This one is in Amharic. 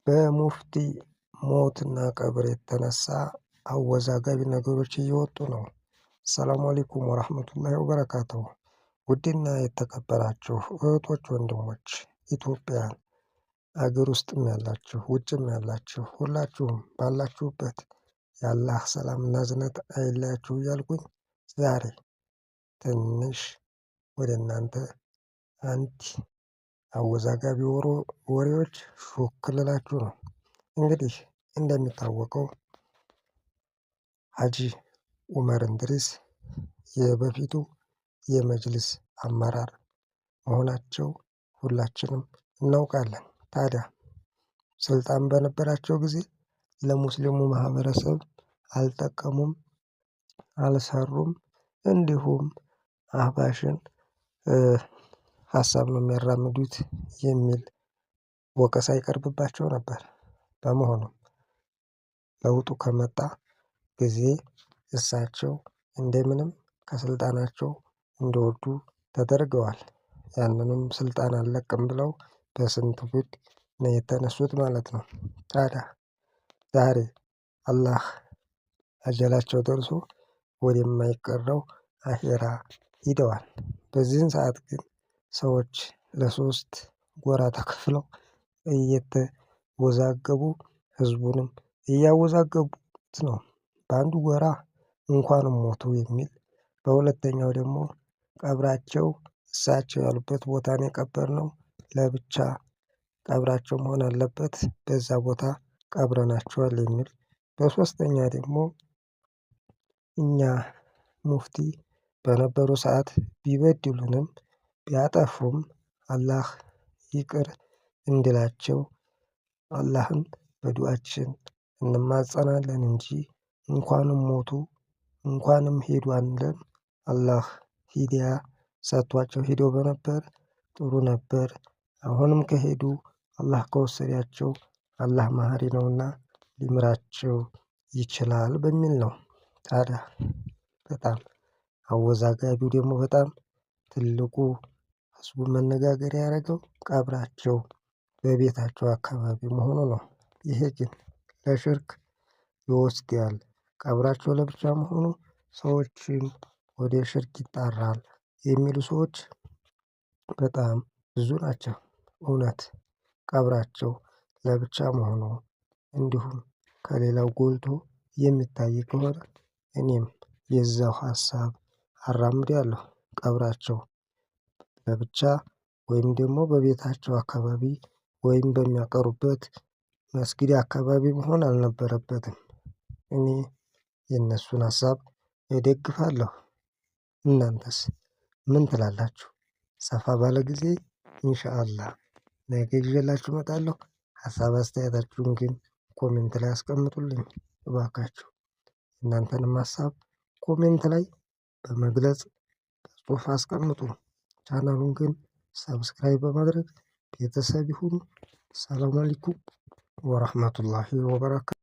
በሙፍቲ ሞትና ቀብር የተነሳ አወዛጋቢ ነገሮች እየወጡ ነው። ሰላሙ አለይኩም ወራህመቱላሂ ወበረካቱሁ። ውድና የተከበራችሁ እህቶች ወንድሞች፣ ኢትዮጵያን አገር ውስጥም ያላችሁ ውጭም ያላችሁ ሁላችሁም ባላችሁበት የአላህ ሰላምና እዝነት አይለያችሁ እያልኩኝ ዛሬ ትንሽ ወደ እናንተ አንድ አወዛጋቢ ወሬዎች ሹክ ልላችሁ ነው። እንግዲህ እንደሚታወቀው ሀጂ ኡመር እንድሪስ የበፊቱ የመጅልስ አመራር መሆናቸው ሁላችንም እናውቃለን። ታዲያ ስልጣን በነበራቸው ጊዜ ለሙስሊሙ ማህበረሰብ አልጠቀሙም፣ አልሰሩም። እንዲሁም አህባሽን ሀሳብ ነው የሚያራምዱት የሚል ወቀሳ ይቀርብባቸው ነበር። በመሆኑም ለውጡ ከመጣ ጊዜ እሳቸው እንደምንም ከስልጣናቸው እንዲወርዱ ተደርገዋል። ያንንም ስልጣን አልለቅም ብለው በስንት ጉድ ነው የተነሱት ማለት ነው። ታዲያ ዛሬ አላህ አጀላቸው ደርሶ ወደማይቀረው አኼራ ሂደዋል። በዚህን ሰዓት ግን ሰዎች ለሶስት ጎራ ተከፍለው እየተወዛገቡ ህዝቡንም እያወዛገቡት ነው። በአንዱ ጎራ እንኳንም ሞቱ የሚል፣ በሁለተኛው ደግሞ ቀብራቸው እሳቸው ያሉበት ቦታ ነው የቀበርነው፣ ለብቻ ቀብራቸው መሆን አለበት፣ በዛ ቦታ ቀብረናቸዋል የሚል፣ በሶስተኛ ደግሞ እኛ ሙፍቲ በነበሩ ሰዓት ቢበድሉንም ቢያጠፉም አላህ ይቅር እንዲላቸው አላህን በዱአችን እንማጸናለን እንጂ እንኳንም ሞቱ እንኳንም ሄዱ አንልም። አላህ ሂዳያ ሰጥቷቸው ሄዶ በነበር ጥሩ ነበር። አሁንም ከሄዱ አላህ ከወሰዳቸው አላህ መሃሪ ነውና ሊምራቸው ይችላል በሚል ነው። ታዲያ በጣም አወዛጋቢው ደግሞ በጣም ትልቁ ህዝቡ መነጋገሪያ ያደረገው ቀብራቸው በቤታቸው አካባቢ መሆኑ ነው። ይሄ ግን ለሽርክ ይወስዳል። ቀብራቸው ለብቻ መሆኑ ሰዎችን ወደ ሽርክ ይጣራል የሚሉ ሰዎች በጣም ብዙ ናቸው። እውነት ቀብራቸው ለብቻ መሆኑ እንዲሁም ከሌላው ጎልቶ የሚታይ ከሆነ እኔም የዛው ሀሳብ አራምዳለሁ። ቀብራቸው ለብቻ ወይም ደግሞ በቤታቸው አካባቢ ወይም በሚያቀሩበት መስጊድ አካባቢ መሆን አልነበረበትም። እኔ የእነሱን ሀሳብ እደግፋለሁ። እናንተስ ምን ትላላችሁ? ሰፋ ባለ ጊዜ ኢንሻአላህ ነገ ይዤላችሁ እመጣለሁ። ሀሳብ አስተያየታችሁን ግን comment ላይ አስቀምጡልኝ እባካችሁ። እናንተንም ሀሳብ comment ላይ በመግለጽ በጽሁፍ አስቀምጡ። ቻናሉን ግን subscribe በማድረግ ቤተሰብ ይሁኑ። ሰላም አለይኩም ወረህመቱላሂ ወበረካቱ።